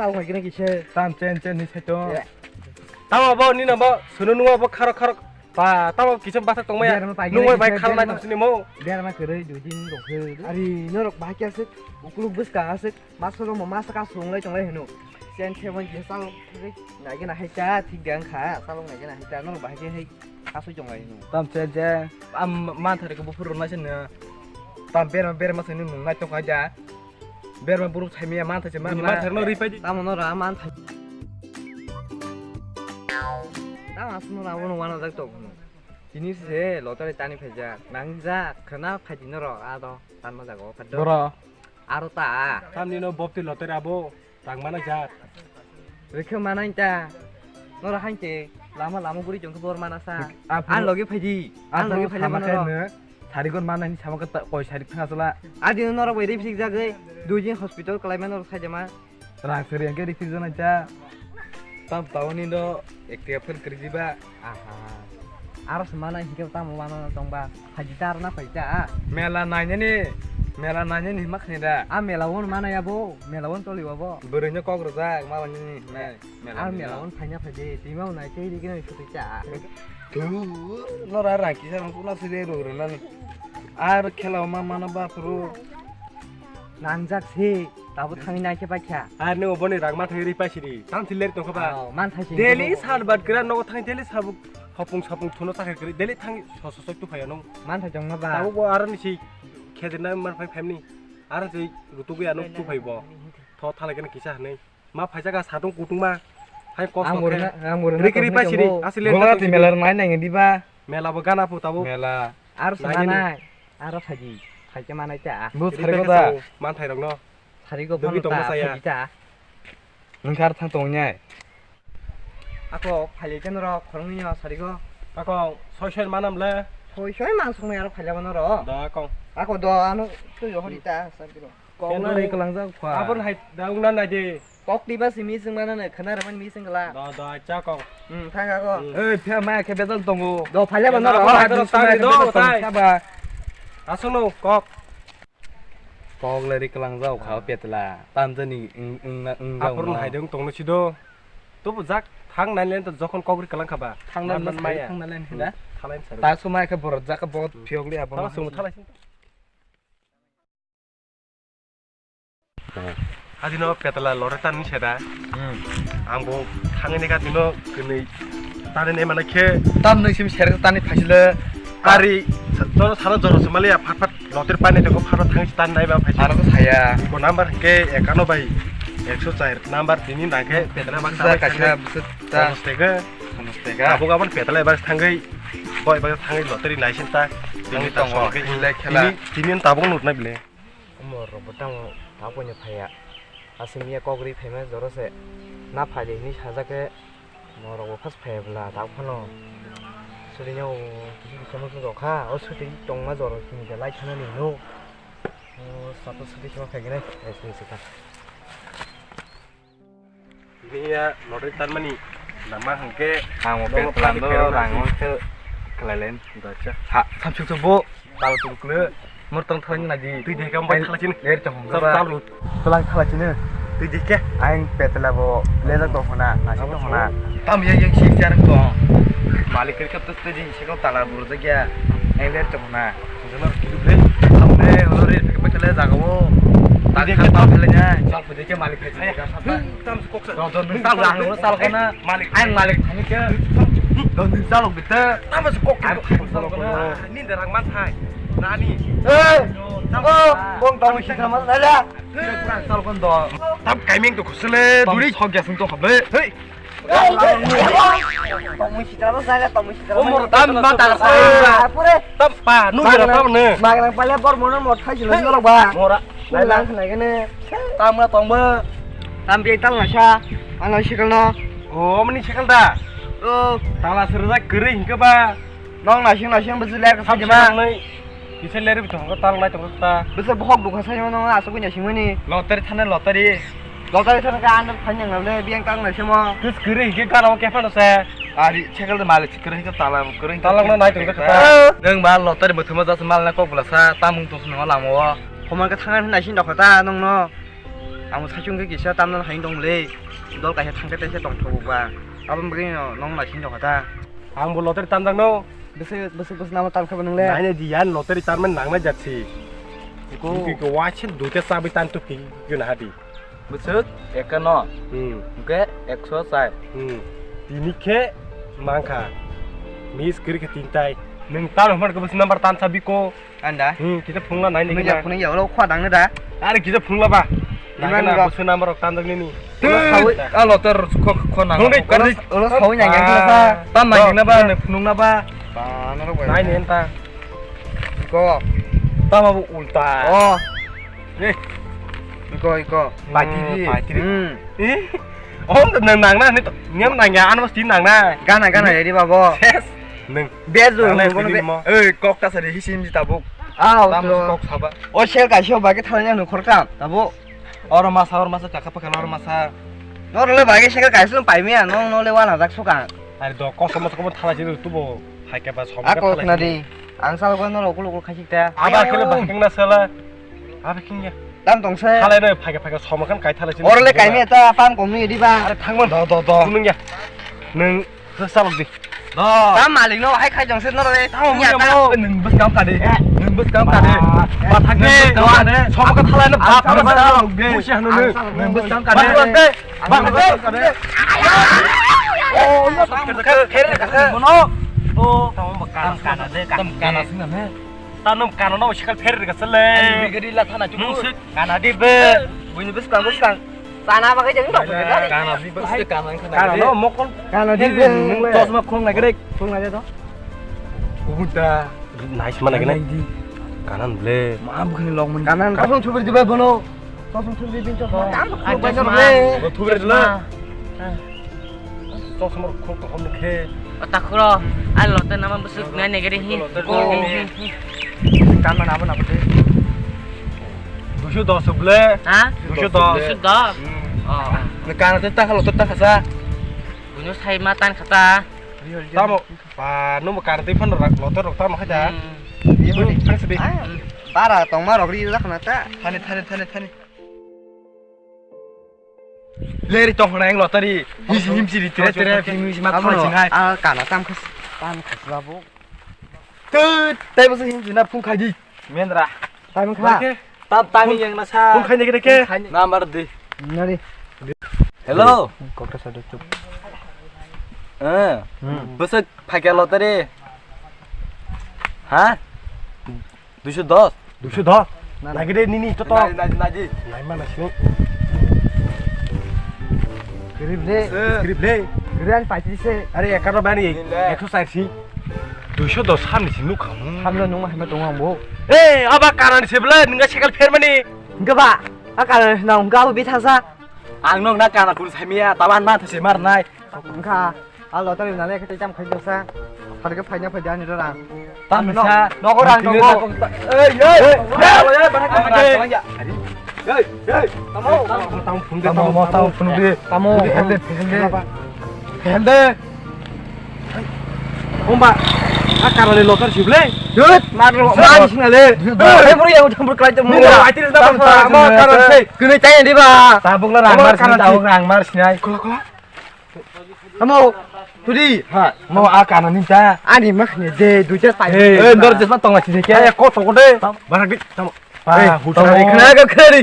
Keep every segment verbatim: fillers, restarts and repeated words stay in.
chal khai gini kise. Tam chen chen ni seto. Tamo bo nino bo sunu nungo bo kharo kharo. Ba tamo kisa bathak tongmaya. Nungo bai khal nai tong sini mo. Berma kwrwi dui din rok khe. Ari norok bahai khe aswk ukuluk bwskang aswk. Masa rok mo masa ka sung lai tong lai hino. Chen khe mo kisa chal khai nai gana hai ta thik gang kha. Chal nai gana hai ta norok bahai khe hai aswk tong lai hino. Tam chen chen. Am man thari ko buphur rok nai chen. Tam berma berma sini nung nai tong kha ja. Berma buruk thai miya man thai se man. Ni man thai no ri pai di. Tamo no ra man thai. Tamo asno ra wono wana jak tok no. Tini se lottery tani phaija. Nang ja khana phai di no ro a do. Tan ma jago phad do. Boro. Aro ta. Tam ni no bopti lottery abo. Tang mana jak. Rikhe manai ta. Norok hain se lama lama guri tongkhe bor mana sa. Aphuru Ang logi phaidi. Ang Aphuru logi phaidi sama mano khe rok. Nw sarigon mana ni sama khe ta-, koi sarik thang asala. Adi norok bai ripsik jagwi dui din hospital kalai mano rok saijama. Rang seri hwnkhe ripsik jana cha. Tam tauni no ektiya phun kri jiba. Aha. Aro se mana hwnkhe tamo mana tongba. Phaidi ta aro na phaidi ta. Mela nainani, mela nainani hima khani da. A mela won mana ya bo, mela won toli wa bo. Bwrwi no kok rwjak ma wani ni. Nai. Mela Ang mela. Mela wng phaina phaidi, twi ma wngnai tei rikino sutwi cha. Thuu, nora rang kisa rang kuna side ro ro nani. Ar khela ma mana ba phuru. Nangjak se, tabo thangwi nai khe paikha. Ar nw oboni rang ma thangwi ri paisiri, tam thil leri tongkha ba. Oh, man thai sini Daily tongkha. Sal bat kra nogo thang daily sabuk hopung sapung thuno chakha kri, daily thang so so so tu phaya nung. Man thai jongma ba. Tabo bo aro ni si khejena man phai family. Aro si rutugu ya nung tu phai bo. Tho thalai kena kisa hanai. Ma phaisa ka satung kutung ma. Hai kok Ang sok khe. Borina, ang borina Riki ri tongkha pai siri, jongbo. Asli le Gongora tong ti siri. Mela rw mai nang di ba? Mela bo gana pu tabo. Mela. Aro Nai sama nini. Nai. Aro phaji. Phaikhe manai ta. Bo Riki sari pai ko da. Sa man thai rok no. Sari go Dogi phano tong ta, ma saya. Phaji ta. Nung kar thang tong nyai. Ako phaile keno rok khorong ni sari go. Ako soi soi manam le. Soi soi man song aro phaile mano ro. Da kong. Ako do ano tu yo hori ta sari go. Kok na ri kwlangjak kha. Abon hai daung na nai de. Kok tiba simi sing mana ne khana ramani mi sing kala. Do do cha kok. Hmm, thang ka kok. Hmm. Ei, phe ma khe bejal tongo. Do phaile ba Bejal noro. Ba, Ba, do, do, tang do, do, tang. Saba. Asung no kok. Kok le ri kwlangjak kha petla. Tam jani ing ing na ing jao. Apor no. Hai dong tong no sido. Tu bu jak thang nai len to jokhon kok ri kwlang kha ba. Thang nai Mar len man maya. Thang nai len Hmm. da. Thang nai sari. Ta sumai khe borok jak bo Hmm. Phiok li apor. Ta sum thalai. Adino petla lore tan ni seda. Hmm. Ang bo thangni ka dino kini tani ne mana khe. Tam nung sim ser tani phaisile. Ari jono sano joro sumali ya phat phat lotir pani teko phat phat thang tan nai ba phaisile. Ano saya. Ko number ke ekano bai ekso char number tini na khe petla bak Bisa sa kaisa bisa ta. Bonus tega. Bonus tega. Abo gabon petla bak thangwi. Boy bak thangwi lottery naisin ta. Tini Tini tongo, tini lai khela. Tini, tini tabuk nut nai bile. Omo rok bo tamo ta poino phaiya. Aswk miya kok ri phaima joro se. Na phaidi hinwi sajak khe norok bo first phaiya bwla ta phano. Suri no kisa kisa muchung rok kha. O suri tongma joro chini khe lai khana ni no. O sato suri khe ma phai gwnai. Ai sini se kha. Niya lottery tanmani nama hwnkhe Ang mo nogo pet plan pati do phero rang nasi. Mo se khlailen. Dacha. Ha, samsuk to bo, tal tuk kle, mur tong thang na di. Twi de kam bai khala chini. Ler tong Sab ba. Talu. Tulang khala chini. Twi de ke. Ang petla bo, le da to hona, nasi to hona. Tam ya yang si jar to. Malik kir kap to twi de se ko tala bur de kya. Ang ler tong hona. Jono kidu ble. Tam ne, oro re, ke pachale jaga wo. Tak Twi de kha ke pa tam. Phele nya. Sab Deke malik hai. Hai, hai. Tam kok sa. Don don sal lang lo sal kana. Malik. Ai malik thani ke. Don din sal bita. Tama se kok. Ai sal kana. Ni darang man thai. Nani. Eh. Oh, bong tong si sama saja. Sal kon do. Tam kaimeng to khusle duri. Thok jasung to khabe. Hei. Tongmung sitra lo saja, tongmung sitra lo. Omor tam ma tara sa. Apore. Tam pa, nu jera pa ne. Magrang pale bor mono mot khai jilo jolo ba. Mora. Lai lang khna gene. Tam na tong ba. Tam bi tal na sa. Ano sikal no. O, mani sikal da. O. Tala serja kere hingke ba. Nong nasing nasing bwswk ler kha sajima. Nai. Kisa ler bi tongo tal nai tongo ta. Bwswk bokhok dukha sajima nong aswk wngya singmani. Lottery thane lottery. Lottery thane ka andar thani nang le biyang tang naisimo. Kis kiri hige kara o kephano se. Ari chekel de malik kiri hige tala kiri. Talak na nai tongo ta. Nang ba lottery muthuma jas mal na kok bla sa tamung tos nang lamo. Khoma ka thangan naising dokha ta nong no. Amo saichung ke kisa tamna hai dong le. Dol kaisa thangke taisa tong thogo ba. Abo bagwi no nong naising dokha ta. Ang bo lottery tamjak no. Bwswk, bwswk, bwswk nama tam khe bo nwngle? Naina di yan lottery tarmani nangnai jat si. Iko. Iko, iko waise duita chabi tan tu ki guna hadi. Bwswk ekano. Hmm. Hwnkhe ekso char. Hmm. Tini khe mankha. Miss kiri khe tintai. Nwng tan hwnkhe bwswk number tan chabi ko. Anda. Hmm, kita phungla nai Phunukya, nini phunukya, oro khwa dangno da. Are kita phungla ba. Iman Nagana rok. Bwswk number rok tanjak nini. Oro sawi, a loter kho, kho nang. Phunukdi, Oro, oro sawi nang yang khlasa. Tam nang na ba, ne phunuk na ba. Ba, norok bai. Nai ni enta. Iko. Tama bu ulta. Oh. Eh. Iko, iko. Patiri. Hmm, patiri. Hmm. Eh. Om to nang nang na ni to. Nyam nang ya ano sti nang na. Gana gana ya di babo. Yes. Nang. Bezu nang na nang sti bono ni be- mo. Ei, kok ta sari hisim ji tabuk. Ah, Tam to. Kok saba. O sel kaisa bagi thalanya nukhor ka, tabo. Oro masa, oro masa, chakha pakha oro masa. Noro le bagi sel kaisa pai miya, nong no le wana jak suka. Ari do kosom kosom thala sini tu bo. Phai khe ba som A khe kok phalai na sini. Di. Ang sal gwan noro kulu kulu khasik ta. Aba khe le ba keng na sala. Aba keng ya. Tam tong se. Phalai no phai khe phai khe som khe kai thala sini. Oro le kai miya ta pam kom ni di ba. Are thang man do do do. Nung ya. Nung Sa salok di. No. Ta malik no hai khai jong se no re. Tamo Nya mui ta. Mo nung bus kam ka de. Nung bus kam ka de. Ah. Ba thak de. Nung bus kam ka de. Somo ka thala na ba. Ang salok de. Musi hanu nung. Nung bus kam ka de. Ba thak de. Ba thak de. Oh, no. Kher kher kher. Mono. Oh, tamo ba kam kana de. Kam kana sing na me. Tanom kana no sikal pher rega sele. Bigri la thana chukur. Nung sik. Kana di be. Buini bus kam bus kam. Sana ba kai jeng dok. Kana di be. Kana no mokol. Kana di be. Tos ma khong na gere. Khong na to. Ubuta. Nice mana gene. Di. Kanan ble. Ma bukhani long mun. Kanan. Kasong chubri di be bono. Chosma thubri bin chosma. Tam khuluk bai chosma. Bo thubri dilo. Chosma khuluk to hom khe. O takhuro, ai lote nama busuk nai negeri hi. Lote. Tam na nabo nabo de. Duiso dos ble. Ha? Duiso dos. Duiso dos. Hmm. Oh. Ne kana te ta khalo te ta khasa. Bunyo sai ma tan khata. Tamo. Pa, nungbo karwi phano rak lotor rok tamo khaida. Hmm. Iya, budi. Thanks di. Ah, bara tongma rok ri jak na ta. Thani, thani, thani, thani. Leri tong khna eng lotari. Himsi, himsi ri tere, tere, himsi ma thang singai. Ah, kana tam khas, tam khas babo. Tut, tai basa himsi na phung khai di. Mendra. Tam kha. Tam, tam yang na sa. Phung khai ni kene ke? Number di. Nari. Hello. Kokta sa de chup. Eh. Hmm. Bwswk phaikya lottery. Ha? Duiso dos. Duiso dos. Na. Lagi de nini to to. Nai, nai, nai, nai. Nai mana sini. Grip le. Grip le. Grip an paitri se. Are ekar bani. Nile. Ekso sar si. Duiso dos samni si nukha. Samno nungma hema tongo ang bo. Eh, aba kanan se bla nungga sekal pher mani. Hingke ba, a kana nang hingke abo bithasa. Ang nokna kana kun saimia, taban ma thase marnai. Wngkha, a lottery nale khe tam khai dosa. Phar khe phaina phai dani rang. Tam sa, nogo rang tongo. Ei, ei, ei, ei, bara khe. Ei, ei, tamo, tamo, tamo phun de, tamo, tamo phun de. Tamo, phun de, phun de. Phun de. Homba, a karale lotar sible. Dut, mar lo, mar sinale. Dut, dut. Hei, bro, yang udah berkelai temu. Ini lah, itu sudah. Tamo, tamo, tamo, tamo, tamo. Kena tanya dia, Pak. Tabung lah, rang mar sinai, tabung rang mar sinai. Kola, kola. Tamo, tudi. Ha, mau a kana ninta. Ani mak ni de, duja pai. Eh, dor jesma tong lagi ke. Ayo, kau toko de. Barang di, tamo. Pa, hutra. Kena ke keri.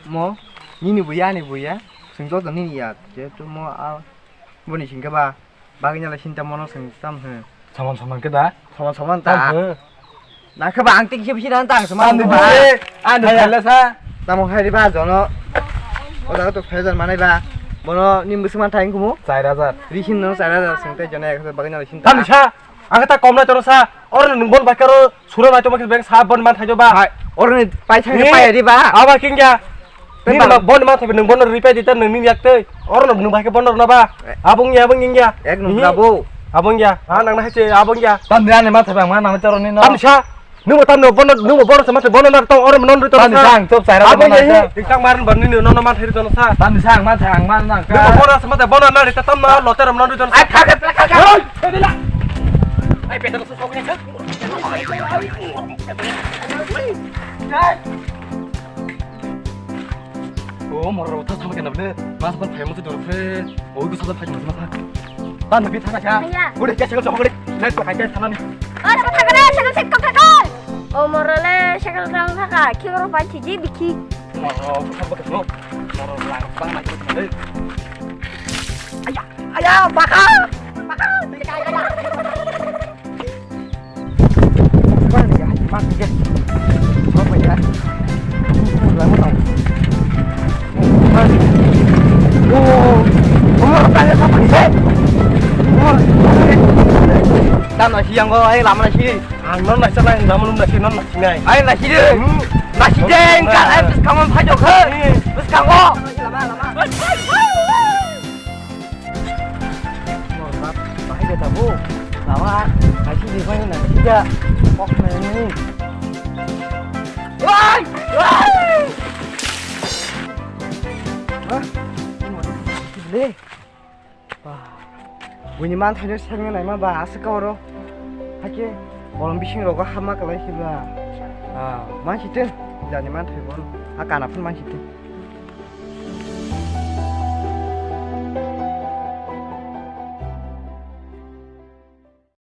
Mo, nini buya, ni buya. Sengjo nini ya. Je tu mo a. Boni singke ba, bagwi nalai sinta mono seng tam he. Saman saman ke da? Saman saman ta. Tam he. Na khe ba ang tik sip sinan tang saman. Ani ba. Ani ba. Tamo hai ba jono. O da to phejan manai ba. Bono nim bwswk man thang kumu? Char hajar. Risin no char hajar sing te jona ek hajar bagwi nalai sinta. Tam sa. Ang ta kom na toro sa. Or nung bon bakaro. Suro nai tongma khe beng sa bon man thaijo ba. Hai, oroni paisa khe paiya di ba. Aba kingya. Tei nini ba- ma bon man thaibe nung bon ripai di ta nung nini yak tei. Oro nung bai khe bon na ba. Eh. Abong ya, abong ya. Ek nung Mhm. Brabo. Abong ya. Ha nang na hache abong ya. Tam dia ne ma thaibe ang ma nang toro ni no. Tam sa. Nung tam no bon nung bon sa ma thai bon na tong oro non ri to. Tam sa. Sang top sai ra. Abong ya. Tang mar bon ni no no man thai to sa. Tam sang ma thai ang ma nang ka. Nung bon sa ma thai bon na ri ta tam na lo ter non ri to. Ai kha kha kha. Ai peta. O moro ta sama kena ble. Mas ban phai mo tu dor phe. O du sa phai mo ma. Tan bi thana cha. Haya. Bole kya chalo chokole. Nai ko kai thana ni. O ta thakare, sakal sek ko thakal. O moro le sakal rang thaka. Ki ro pai thiji bikhi. Moro ko thak ba no. Moro lang bang ma. Aya. Aya, baka! Baka! Tamo siyang ko, ai, lama na si. Ang non naisik nai, lama nung naisik, non naisik nai. Ai, naisik de. Hmm. Naisik de, engkar, ai, bwskango phai jok khe. Hmm. Bwskango. Lama, lama. Kok nai. Wai! Wai! Ha? Le. Buini manthai no sengna naima ba aswk ka oro. Hakhe bolong bising rogo hama kwlai si ba. Ah, mansi tun. Jani manthai bon. A kana phun mansi tun.